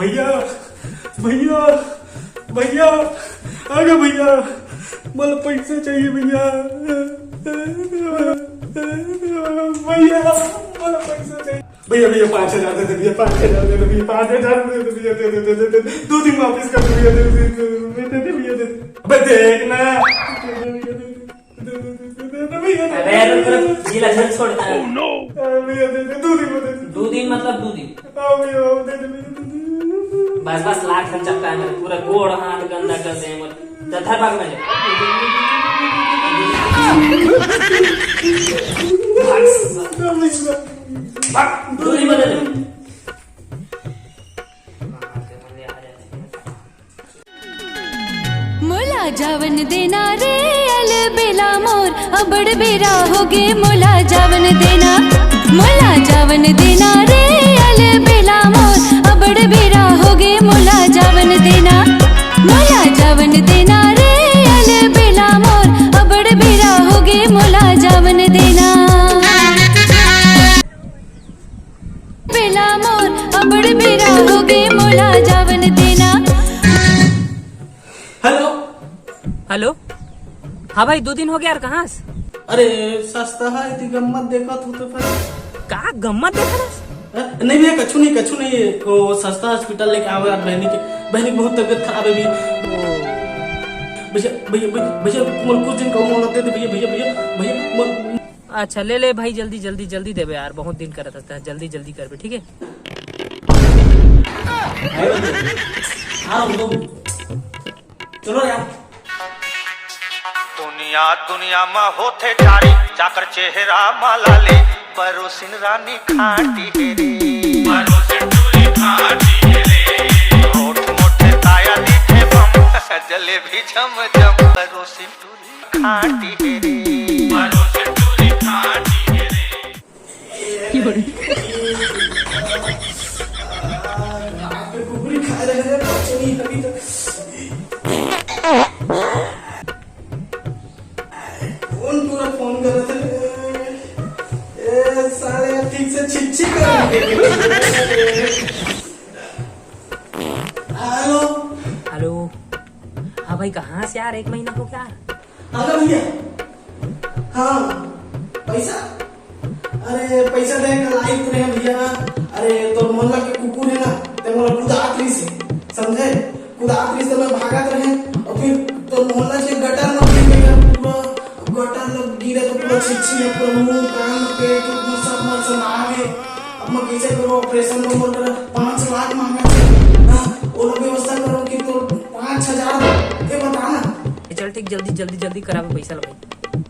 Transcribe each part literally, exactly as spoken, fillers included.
भैया, भैया, भैया, अरे भैया, मोला पैसा चाहिए भैया। भैया, मोला पैसा चाहिए। भैया, भैया, पाँच हजार दे दे भैया, पाँच हजार दे दे भैया, पाँच हजार दे दे भैया, दे दे, दे दे, दे दे। दो दिन वापस कर दे भैया, दे दे, दे दे भैया, दे दे। अबे देख ना। दे दे, दे दे, दे दे, दे दे भैया, दे दे। अबे रुक, रुक, जिला झन छोड़। Oh no। अरे भैया, दे दे, दो दिन में दे दे। दो दिन मतलब दो दिन। हाँ भैया, दे दे भैया, दे दे। बस, बस, लाख हम चपका है मेरे, पूरा गोड़ हाथ गंदा कर दे मोर। तो धर भाग में ले। भाग। भाग, दूरी बदल। मोला जावन देना रे अलबेला मोर, अबड़ बेरा होगे मोला जावन देना। मोला जावन देना रे अलबेला मोर, अबड़ बेरा होगे मोला जावन देना। मोला जावन देना रे अलबेला मोर, अबड़ बेरा होगे मोला जावन देना। बेला मोर, अबड़ बेरा होगे मोला जावन देना। हेलो। हेलो। हाँ भाई, दो दिन हो गया यार, कहाँ से? अरे, सस्ता है, इतनी गम्मत देखत हो तो फिर। का गम्मत देख रहा है? अ, नहीं भैया, कछु नहीं, कछु नहीं है। वो सस्ता हॉस्पिटल लेके आवे यार, बहनी के, बहनी की बहुत तबीयत खराब है अभी। भैया, भैया, भैया, भैया, मोर कुछ दिन का मोहलत दे दे भैया, भैया, भैया, भैया, मोर अच्छा, ले ले भाई, जल्दी, जल्दी, जल्दी देबे यार, बहुत दिन करत हस, जल्दी, जल्दी करबे, ठीक है? हाँ, रुको। चलो यार। दुनिया, दुनिया मा होथे जारी, जाकर चेहरा मा लाली, परोसिन रानी खाटी हे रे। परोसिन टूरी खाटी हे रे। होठ मोठे ताया दिखे बम, जलेबी झम झम, परोसिन टूरी खाटी हे रे। रात में कुकुरी खा रहे हैं, बच्चे नहीं अभी तक। कौन पूरा फोन कर रहे थे? ए, साले ठीक से छिच्छी कर। हेलो। हेलो। हाँ भाई, कहाँ से यार, एक महीना हो गया। हाँ ना भैया। हाँ, पैसा? अरे, पैसा दे, कल आइत रहे भैया। अरे, तोर मोहल्ला के कुकुर है ना, ते मोला कुदात रहिस हे, समझे? कुदात रहिस हे, मैं भागत रहे, और फिर तोर मोहल्ला के गटर में गिर गया, पूरा गटर में गिरे तो पूरा छिच्छी है, पूरा मुंह, कान, पेट, सब मल सना गए। अब मैं कैसे करूँ ऑपरेशन? तो मोर करा पाँच लाख मांगा थे। हाँ, वो लोग व्यवस्था करो कि तो पाँच हजार दो। ये बता ना। ए, चल ठीक, जल्दी, जल्दी, जल्दी करावे पैसा ला भाई,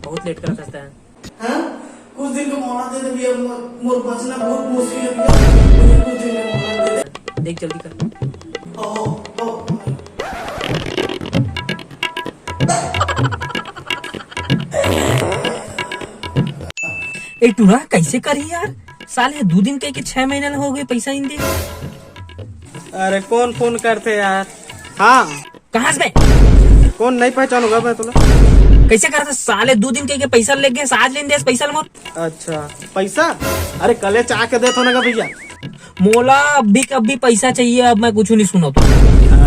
बहुत लेट करत हस तैं। हाँ? कुछ दिन का मोहलत दे दे भैया, मोर, मोर बचना बहुत मुश्किल है भैया, मुझे कुछ दिन का मोहलत दे दे। देख जल्दी कर। ओ, ओ। ए टूरा, कैसे करही यार? साले दू दिन के, के छह महीना हो गए, पैसा नहीं दे। अरे कौन फोन करथे यार? हाँ। कहाँ से बे? कौन नहीं पहचानूंगा मैं तोला। कैसे करथे साले, दू दिन के, के पैसा ले गए, आज लेन दे पैसा मोर। अच्छा, पैसा? अरे कले चाह के देथों ना भैया। मोला अभी के अभी पैसा चाहिए, अब मैं कुछ नहीं सुनत।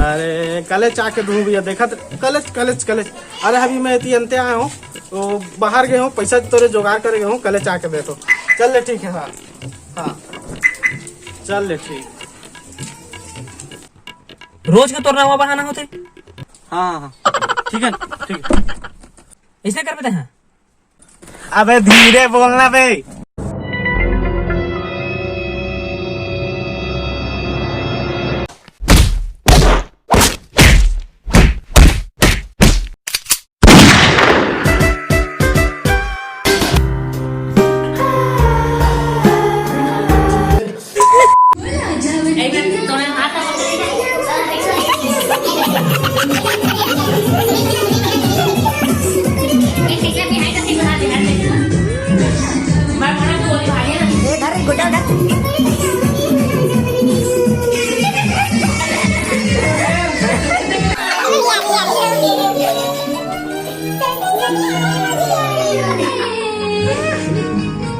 अरे कले चाह के दूं भैया, देखा तो कले, कले, कले। अरे अभी मैं इतनी अंते आया हूँ, तो बाहर गए हूँ, पैसा तोरे जुगाड़ करे गए हूँ, कले चाह के देथों। चल ले ठीक है, हाँ। हाँ, चल ले ठीक। रोज के तोर नवा बहाना होथे। हाँ, हाँ, हाँ। ठीक है, ठीक है। ऐसे कर बेटा, हाँ। अबे धीरे बोलना बे।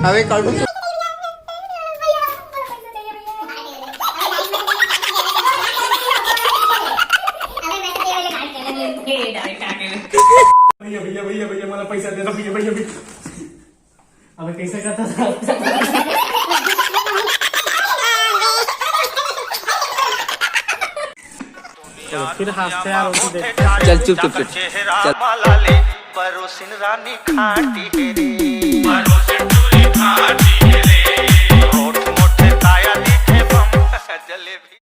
अबे काटू। भैया, भैया, मोला पैसा दे दो, भैया, भैया, भैया। अबे, कैसे करता था? चलो, फिर हंसते यार, उनकी देख। चल, चुप, चुप, चुप। चल। परोसिन रानी खाटी हे रे।